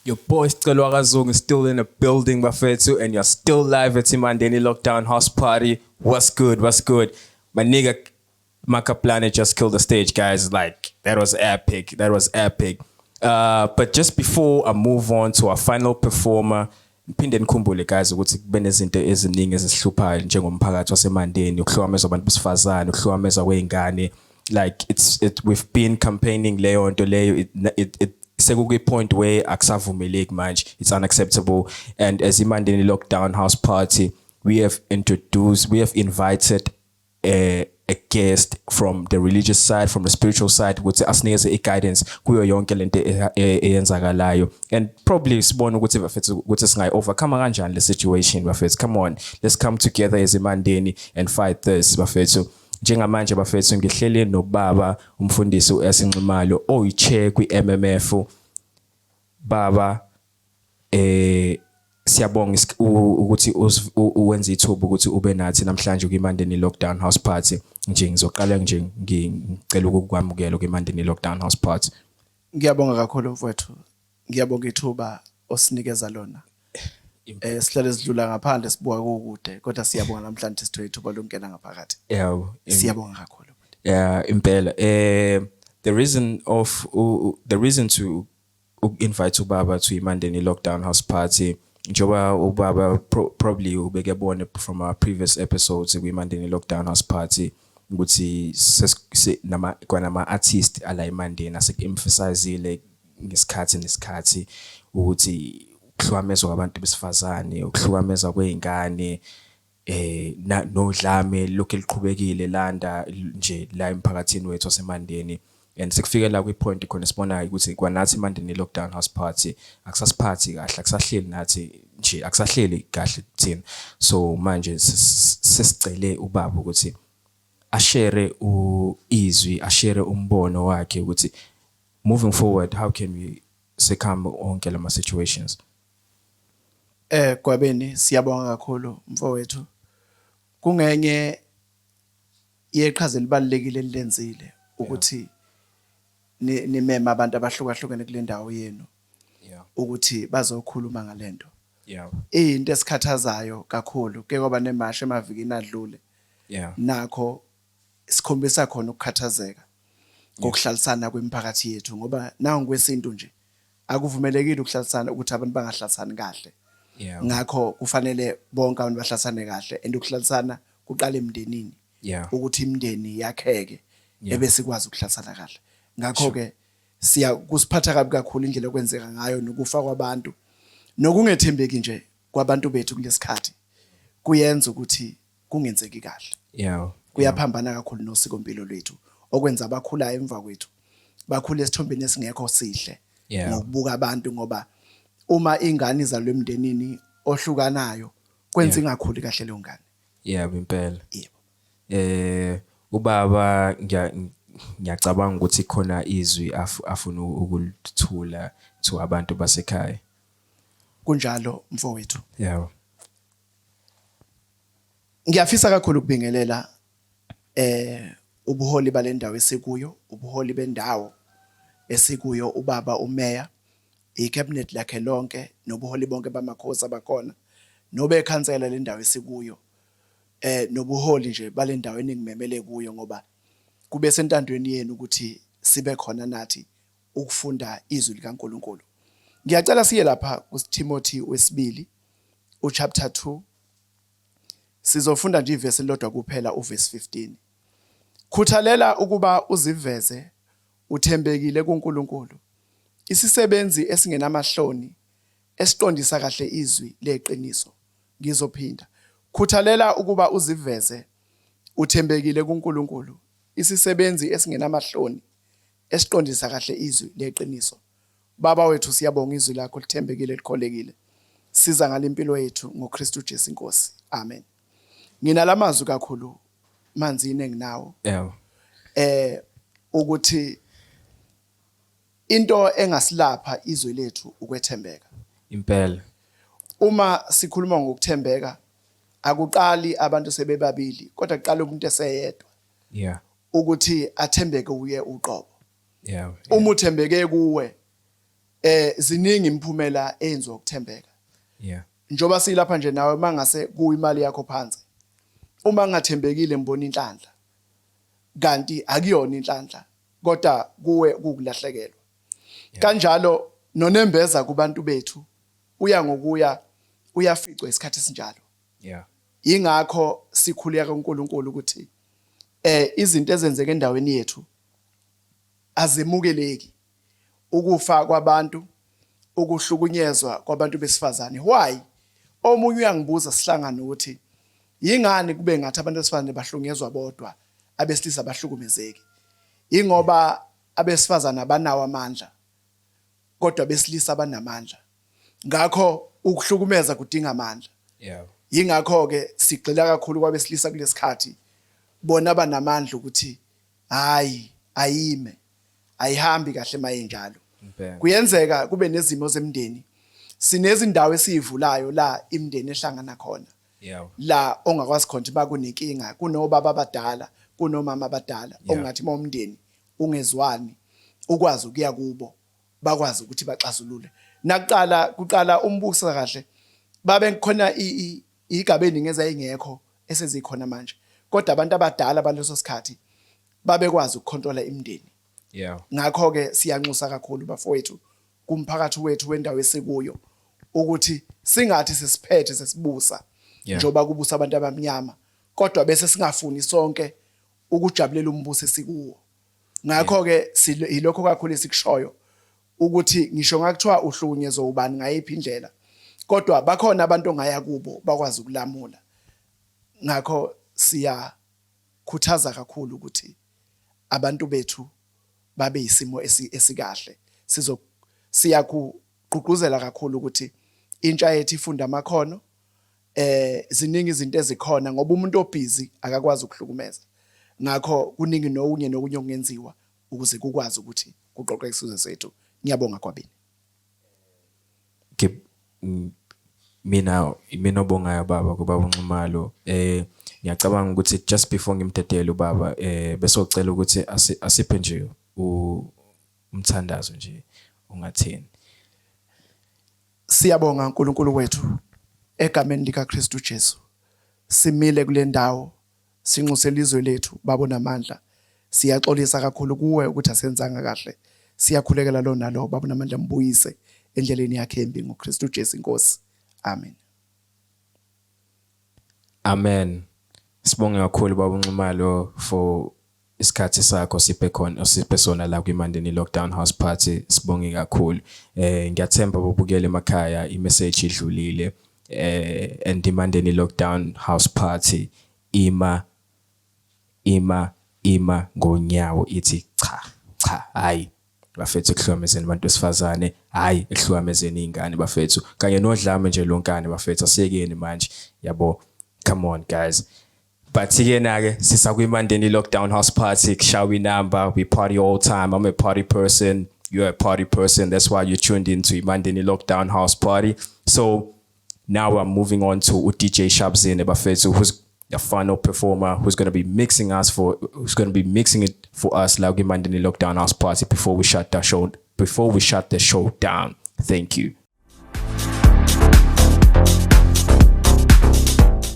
Your boy Sicelo Kazungu is still in the building, bafethu, and you're still live at Mandeni Lockdown House Party. What's good? What's good? My nigga Makaplane just killed the stage, guys. Like, that was epic. That was epic. But just before I move on to our final performer, phinde nikhumbule guys ukuthi kube nezinto eziningi ezisihluphayo njengomphakathi waseMandeni, ukuhlukamezwa abantu besifazane, ukuhlukamezwa kwey'ngane. Like it's it we've been campaigning leyo nto leyo. It sekukwi point where akusavumeleki manje. It's unacceptable, and as iMandeni Lockdown House Party, we have invited a guest from the religious side, from the spiritual side, ukuthi asinikeze i-guidance kuyo yonke lento eyenzakalayo and probably sibone ukuthi, bafethu, ukuthi singayi overcome kanjani le situation. Bafethu, come on, let's come together as iMandeni and fight this, bafethu. Njengamanje, bafethu, ngihleli nobaba umfundisi uSinximalo, oyi-chair kwi-MMF. Baba, siyabonga ukuthi uwenze ithuba ukuthi ube nathi namhlanje kwiMandeni Lockdown House Party. Nje ngizoqala nje ngicela ukukwamukela kwiMandeni Lockdown House Party. Ngiyabonga kakhulu, mfowethu. Ngiyabonga ithuba osinikeza lona. Sihlale sidlula ngaphandle sibuka kukude, kodwa siyabonga namhlanje sithole ithuba lokungena ngaphakathi. Siyabonga kakhulu. Yeah, impela. The reason to invite ubaba to iMandeni Lockdown House Party, njengoba ubaba probably ubeke bone from our previous episodes kwiMandeni Lockdown House Party ukuthi nama kwanama artist ala eMandeni asek-emphasizile ngesikhathi nesikhathi ukuthi ukuhlukamezwa kwabantu besifazane, ukuhlukamezwa kwey'ngane, nodlame lokhu eliqhubekile landa nje la emphakathini wethu waseMandeni, and sekufike la kwi-point khona sibonayo ukuthi kwanathi iMandeni Lockdown House Party akusasiphathi kahle, akusahleli nathi nje, akusahleli kahle kuthina. So manje sesicele ubaba ukuthi ashare izwi, ashare umbono wakhe ukuthi moving forward, how can we succumb onke lama situations. Gwabeni, siyabonga kakhulu, mfowethu. Kungenye yeqhaza elibalekile elilenzile ukuthi nimema abantu abahlukahlukene kule ndawo yenu ukuthi bazokhuluma ngalento. Into esikhathazayo kakhulu ke kwaba nemasha emavikini adlule. Nakho sikhombisa khona ukukhathazeka ngokuhlalisana kwemiphakathi yethu, ngoba nangu kwesintu nje akuvumelekile ukuhlalisana, ukuthi abantu bangahlalisani kahle. Ngakho kufanele bonke abantu bahlalisane kahle, and ukuhlalisana kuqala emndenini, ukuthi imindeni yakheke ebese ikwazi ukuhlalisana kahle. Ngakho ke siya kusiphatha kabi kakhulu indlela okwenzeka ngayo nokufa kwabantu nokungethembeki nje kwabantu bethu kulesikhathi kuyenza ukuthi kungenzeki kahle. Kuyaphambana kakhulu nosikompilo lwethu, okwenza abakhulayo emva kwethu bakhule esithombeni esingekho sihle ngokubuka abantu, ngoba uma ingane izalwe emndenini ohlukanayo kwenza ingakhuli kahle leyo ngane. Yeah, impela. Yebo. Ubaba, ngiyacabanga ukuthi khona izwi afuna ukulithula to abantu basekhaya. Kunjalo, mfowethu. Ngiyafisa kakhulu ukubingelela ubuholi balendawo esikuyo, ubuholi bendawo esikuyo, ubaba umeya, icabinet lakhe lonke, nobuholi bonke bamakhosi abakhona, nobekhansela lendawo esikuyo, nobuholi nje balendawo eningimemele kuyo, ngoba kube sentandweni yenu ukuthi sibe khona nathi ukufunda izwi likaNkuluNkulu. Ngiyacela siye lapha kuTimothy wesibili, uchapter 2. Sizofunda nje ivesi elilodwa kuphela, uverse 15. Khuthalela ukuba uziveze uthembekile kuNkulunkulu, isisebenzi esingenamahloni esiqondisa kahle izwi leqiniso. Ngizophinda. Khuthalela ukuba uziveze uthembekile kuNkulunkulu, isisebenzi esingenamahloni esiqondisa kahle izwi leqiniso. Baba wethu, siyabonga izwi lakho lithembekile, likholekile. Siza ngalempilo yethu ngoKristu Jesu inkosi. Amen. Nginalamazwi kakhulu manzini enginawo. Ukuthi into engasilapha izwe lethu ukwethembeka. Impela. Uma sikhuluma ngokuthembeka, akuqali abantu sebebabili, kodwa kuqala umuntu eseyedwa. Ukuthi athembeke uye uqobo. Uma uthembeke kuwe, Ziningi imiphumela eyenziwa ukuthembeka. Njoba silapha nje nawe, mangase kuyimali yakho phansi, uma ngingathembekile ngibona inhlanhla kanti akuyona inhlanhla, kodwa kuwe kukulahlekelwa. Kanjalo nonembeza kubantu bethu uya ngokuya uyaficwa isikhathi esinjalo. Ingakho sikhuleka kuNkulunkulu ukuthi izinto ezenzeka endaweni yethu azemukeleki, ukufa kwabantu, ukuhlukunyezwa kwabantu besifazane. Why? Omunye uyangibuza sihlangana ukuthi yingani kube ngathi abantu besifazane bahlukunyezwa bodwa, abesilisa bahlukumezeki? Ingoba abesifazane abanawo amandla, kodwa besilisa banamandla. Ngakho ukuhlukumeza kudinga amandla. Yingakho ke sigxila kakhulu kwabesilisa kulesikhathi, bona banamandla ukuthi hayi, ayime, ayihambi kahle mayinjalo. Kuyenzeka kube nezimo zemndeni. Sinezindawo esiyivulayo la imindeni ehlangana khona, la ongakwazi khona ukuthi bakunenkinga, kunobaba abadala, kunomama abadala, ongathi uma umndeni ungezwani ukwazi ukuya kubo, bakwazi ukuthi baxazulule. Nakuqala kuqala umbuso kahle babe khona igaba eningi ezayingekho esezikhona manje, kodwa abantu abadala baleso sikhathi babekwazi ukukhontrola imindeni. Ngakho ke siyanxusa kakhulu bafowethu kumphakathi wethu wendawo esikuyo ukuthi singathi sesiphethe sesibusa njengoba kubusa abantu abamnyama, kodwa bese singafuni sonke ukujabulela umbuso esikuwo. Ngakho ke yilokho kakhulu esikushoyo ukuthi ngisho ngakuthiwa uhlukunyezwa ubani ngayiphi indlela, kodwa bakhona abantu ongaya kubo bakwazi ukulamula. Ngakho siyakhuthaza kakhulu ukuthi abantu bethu babe isimo esikahle. Sizo siyakugqugquzela kakhulu ukuthi intsha yethu ifunda amakhono. Ziningi izinto ezikhona ngoba umuntu obhizi akakwazi ukuhlukumeza. Ngakho kuningi nokunye nokunye okungenziwa ukuze kukwazi ukuthi kuqoqeke isizwe sethu. Ngiyabonga, Gwabini. Ke mina obongayo baba kubaba uNxumalo. Ngiyacabanga ukuthi just before ngimdedele ubaba, bese ucela ukuthi asiphe nje umthandazo nje, ungathini? Siyabonga uNkulunkulu wethu egameni lika Kristu Jesu. Simile kule ndawo, sinxuse ilizwe lethu, baba namandla. Siyaxolisa kakhulu kuwe ukuthi asenzanga kahle. Siyakhulekela lo nalo, baba namandla, mbuyise endleleni yakhe embi ngoKristu Jesu inkosi. Amen. Amen. Sibonge kakhulu baba uNxumalo for isikhathi sakho siphe khona, siphe sona la kwiMandeni Lockdown House Party. Sibonge kakhulu. Ngiyathemba bobukela emakhaya imessage idlulile, and iMandeni Lockdown House Party ima ngonyawo, ithi cha cha, hayi bafethu ekuhlukamezeni abantu besifazane, hayi ekuhlukamezeni izingane bafethu, kanye nodlame nje lonkane bafethu. Asiyekeni manje, yabo. Come on, guys. But ke na-ke sisakwiMandeni Lockdown House Party, kushawa inamba. We party all time. I'm a party person, you're a party person, that's why you tuned into iMandeni Lockdown House Party. So now I'm moving on to DJ Shabzine bafethu, who's the final performer who's going to be mixing us for who's going to be mixing it for us la kwiMandeni Lockdown House Party before we shut the show down. Thank you.